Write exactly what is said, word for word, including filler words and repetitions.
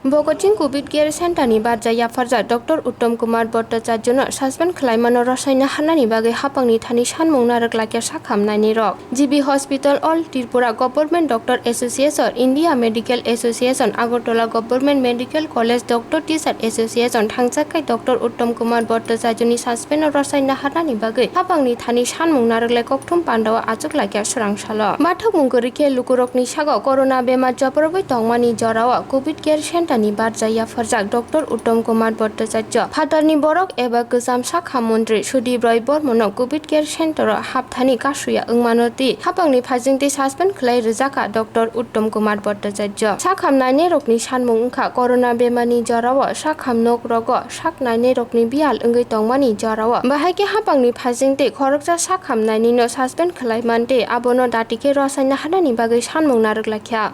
Bokoching Covid Care Center ni barja yapharjak Doctor Uttom Kumar Bhattacharya no suspend khwlaimano rwsaina harnani bagwi hapangni thani sanmung narwk laikha sak hamnaini rok. G B Hospital, All Tripura Government Doctor Association, India Medical Association, Agartala Government Medical College Doctor Teacher Association thangjak khai Doctor Uttom Kumar Bhattacharya ni suspend no rwsaina harnani bagwi hapangni thani sanmung narwk lai kokthum pandao achuk laikha swrang salo. Mathokmung kwrwi khe lukurokni sago corona bemar joprobwi tongmani jorao Covid Care Center ni barja yapharjak Doctor Uttom Kumar Bhattacharya, phatarni borok eba kwcham sakha montri Sudip Roy Bormono Covid Care Center o hapthani kasuya wngmano tei hapangni phajingtwi suspend khwlai rwjakha Doctor Uttom Kumar Bhattacharya. Sak hamnainairokni sanmung wngkha corona bemarni jorao sak hamnok rogo sak nainairokni biyal wngwi tongmani jorao bahai khe hapangni phajingtwi khoroksa sak hamnainino suspend khwlai mantwi abono dati khe rwsaina harnani bagwi sanmung narwk laikha.